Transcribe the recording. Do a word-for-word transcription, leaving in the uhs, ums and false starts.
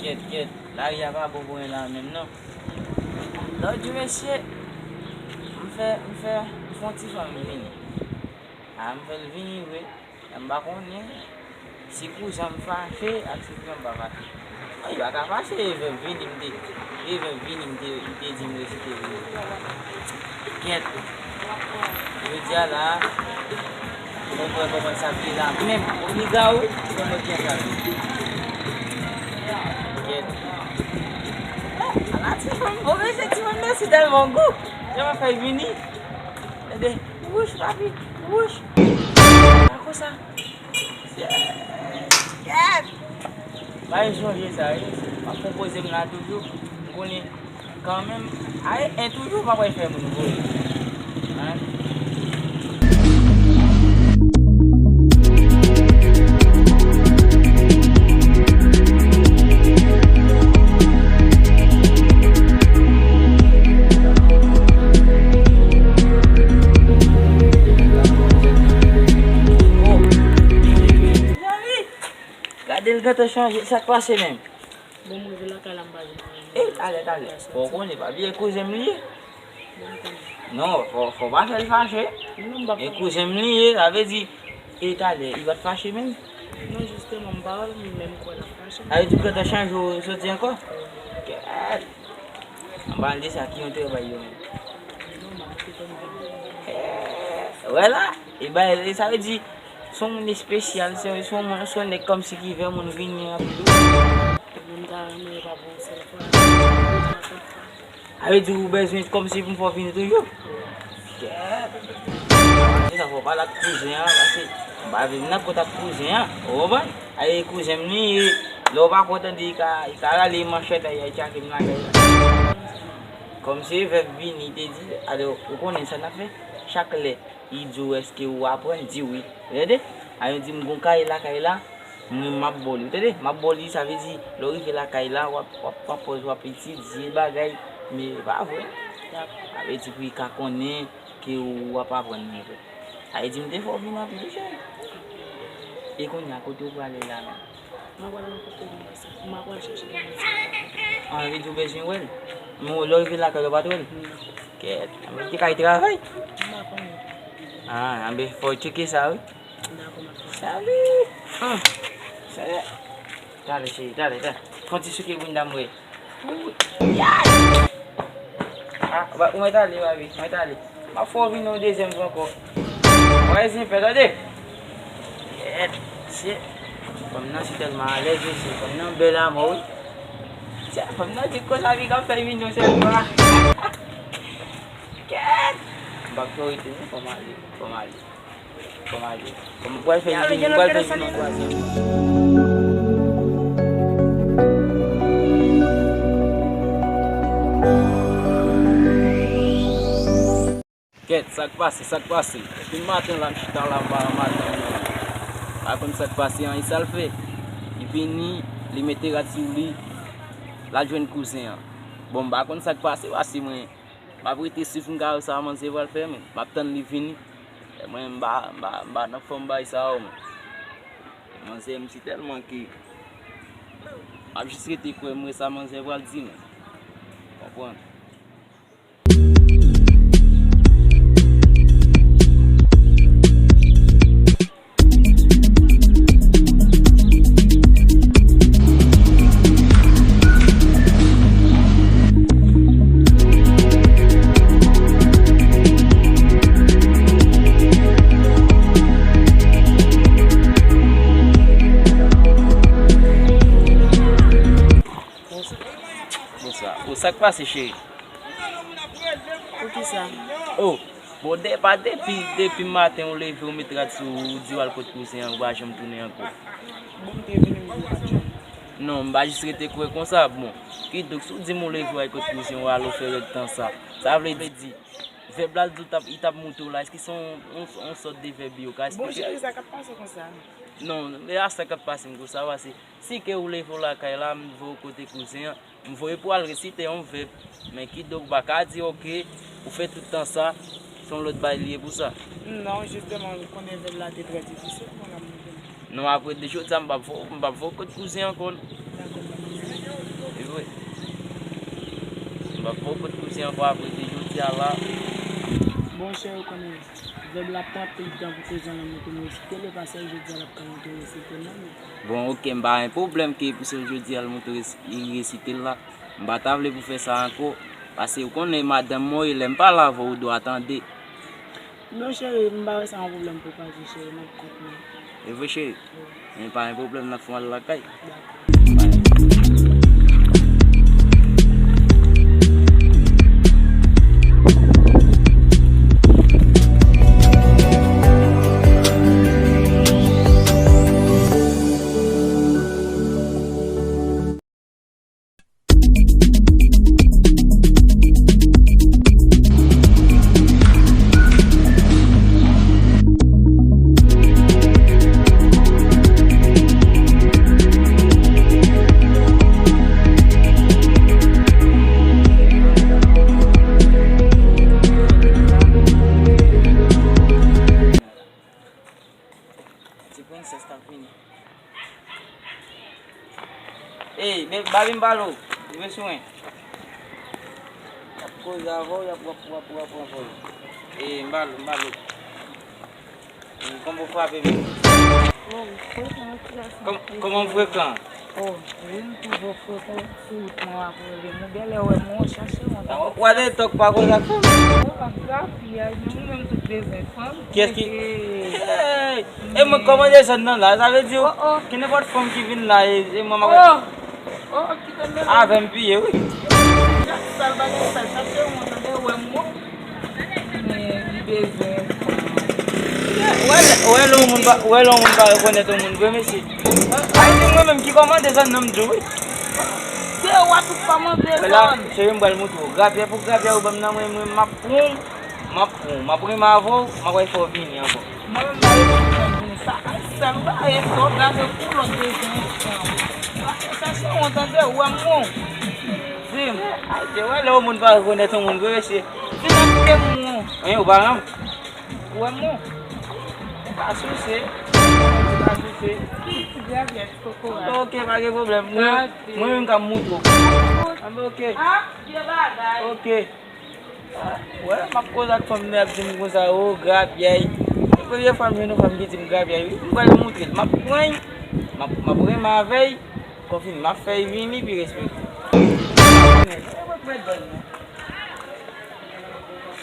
Kèt, kèt, lari a pa bon pou mwen la menm non. Lòt jou, mesye, m fè, m fè, m fè yon ti fanm vini. A, m fè l vini vre. M pa konnen si kouzen m fache ak si kouzen m pa fache. Mwen pa ka fache, e vèv vini m te, e vèv vini m te, m te di m resite vini. Kèt. Jodi a la, mwen mwen kòman sa vle la menm. Obliga ou, mwen mwen kèt la. Kèt. Ala ti fanm, o mesye ti fanm nan si tèlman gou. Jan mwen fè vini. Tande, wouch papi, wouch. Pa konsa. Yes! Pa gen sonje sa, wi. M ap konpoze m la toujou. M konnen kanmenm. Ay, en toujou pa pral fè moun voye. Hein? Gade l gentan chanje, sa k pase menm? Bon, m rive lakay la, m pa jwenn anyen. E, talè, talè. Fò w konnen, pa bliye kouzen m li ye. Bon, m konnen. Non, fò, fò w pa fè l fache. Non, m pa fè. E kouzen m li ye, sa vle di, e talè, li pa t fache menm? Non, jisteman, m pa wè l, m menm kwè l ap fache. Sa vle di w gentan chanje w soti ankò? Kèt. Anba de sa, ki yon travay yo menm? Non, m ap rete tann vin. Eh, wè la, e bay, e sa vle di, se yon moun espesyal, se, se yon moun, se yon nèg kòmsi ki fè moun vini anpil wi. Moun ta renmen pa pou yon sèl fwa. Sa vle di ou bezwen kòmsi pou m fè w vini toujou? Kèt. Se sa fò w pale ak kouzen an, paske m pa vin nan kot ak kouzen an, ou konprann? Ay, kouzen m li, lè w pa kontan di, li ka, li ka rale manchèt, ay, ay, tchake m lakay la. Kòmsi vèb vini te di, alò, ou konnen sa n ap fè? Chak lè li di w èske ou aprann, di wi. Ou tande? A yo di m gon kaye lakay la, mwen m ap ba w li. Ou tande? M ap ba w li, sa vle di, lè w rive lakay la, w ap, w ap pran pòz, w ap etidye bagay, men e pa vre. Sa vle di pou li ka konnen ke ou ap aprann li vre. Sa vle di m te fè w vin anpil wi cheri. E kounye a, kote w prale la menm? Mwen pral nan kote m wè sa. Mwen pral chèche bagay sa. Ah, vle di w bezwen wè l? Men lè w rive lakay ou pa t wè l? Non. Kèt, anben te kay travay? M pa konnen. Ah, anben fò w tcheke sa wi. Dakò, m ap fè sa. Salut! Hum. Salut! Talè cheri, talè, talè. Fè yon ti souke bounda m wè. Ou, yay! Ah, ba, ou mèt ale, baby, ou mèt ale. M ap fè w vin yon dezyèm fwa ankò. Mwen zen pè, tande. Kèt, se, fanm nan si tèlman alèz, mesye, fanm nan bèl amò, wi. Se, fanm nan di konsa, pi k ap fè vin yon sèl fwa. Kèt! M p ap fè w rete, non, fò m ale, fò m ale. Kòman ale? Kòman pral fè vini, pral fè vini yon twazyèm? Kèt, sa k pase, sa k pase? Depi maten la, m chita la, m pa wè madanm nan. Pa konn sa k pase an, e sa l fè? Li vini, li mete rad sou li, l al jwenn kouzen an. Bon, m pa konn sa k pase, pase mwen. M ap rete swiv m ka wè sa manzè pral fè, men m ap tann li vini. E mwen, m pa, m pa, m pa nan fòm bay sa yo, men. Manzè, m si tèlman ke m ap jis rete kwè m wè sa manzè pral di, men. Konprann? Bonswa. Bonswa. Ou sa k pase, cheri? Poukisa? Oh, bon, de, pa depi, depi maten ou leve, ou met rad sou ou, ou di w al kot kouzen an, ou pa janm tounen ankò. Bon, m te vini, m di w pa t janm. Non, m pa jis rete kwè konsa, bon. Kidonk, si w di m ou leve, ou al kot kouzen, ou al, ou fè règ tan sa. Sa vle di, vèb la, l di w t ap, li t ap moutre w la, èske se yon, yon, yon sòt de vèb yo ka eksplike? Bon, cheri, sa k ap pase konsa? Non, e a sa k ap pase m konsa, pase si ke ou leve w lakay la, m voye w kote kouzen an, m voye pou al resite yon vèb. Men kidonk, m pa ka di, oke, ou fè tout tan sa, se yon lòt bagay li ye pou sa. Non, jisteman, ou konnen vèb la te trè difisil pou mwen la, m vini. Non, apre de jodi a, m p ap voye, m p ap voye w kot kouzen ankò, non. Dakò, m p ap voye. Donk, mwen kot kouzen ankò apre de jodi a la. Bon, chè, ou konnen, vèb la ap pran anpil tan pou koze an nan monte resite l, e pa sèl jodi a l ap ka monte resite l non, men. Bon, oke, m pa gen pwoblèm ke pou se jodi a l monte resi-, li resite l la. M pa ta vle pou fè sa ankò, paske ou konnen madanm mwen, lè m pale avè w, ou dwa tande. Non, cheri, m pa wè sa yon pwoblèm pou w pa di, cheri, m ap konprann. E vre, cheri? Wi. Men pa gen pwoblèm, n ap fè yon al lakay. Dakò. Ti prensès t ap vini. Ey, men, babi, m pale w. Rive sou mwen. Y ap koze avè w, y ap, w ap, w ap, w ap, w ap, w ap. Ey, m pale w, m pale w. Ey, kòman w frape menm? Oh, frekan, frekan. Kòm-, kòman w frekan? Oh, wi, m toujou frekan sou wout mwen w ap rele m. Ou genlè wè m, w chache mwen. What the talk, pa koze ak fanm. Oh, m ap grapye, men ou menm tou bezwen fanm. Kiyès ki? Ey! E mwen kòmande zòn nan la, sa vle di, oh, oh, ki nenpòt fanm ki vin la, e, e mwen m ap. Oh! Oh, kite m menm. Avè m piye, wi. Sal bagay sa, chache yon tande wè m, bon. Men li bezwen. Wè lè, wè lè yon moun pa, wè lè yon moun pa rekonèt yon moun vre, mesye. Ay, di mwen menm ki kòmande zòn nan, m di w, wi. Se ou a tout kòmande zòn. Cheri, m pral montre w. Grapyè pou grapyè, ou ban m nan mwen, mwen, m ap pran w. M ap pran w, m ap renmen avè w, m ap wè fè w vini ankò. Mwen menm, m pa rekonèt moun sa. Ay, sèl m pa reto gade pou lòt bezwen. Chache yon tande, ou wè m, non. Di m. Ay, te wè lè yon moun pa rekonèt yon moun vre, mesye. Vin achte m, non. Anyen, ou pa renmen m? Ou wè m, non. Ou pa souse. Ou pa souse. Ti gravyè, ti kokorat. Ok, pa gen pwoblèm. Mwen, mwen menm ka moutre w. Anben, ok. Ah, vye bagay. Ok. Wè, m ap koze ak fanm nan, y ap di m konsa, o, grabyay. Se premye fwa m jwenn yon fanm ki di m grabyay, wi. M pral moutre l. M ap pran l, m ap, m ap renmen avè l. Konfini, m ap fè l vini, pi respekte.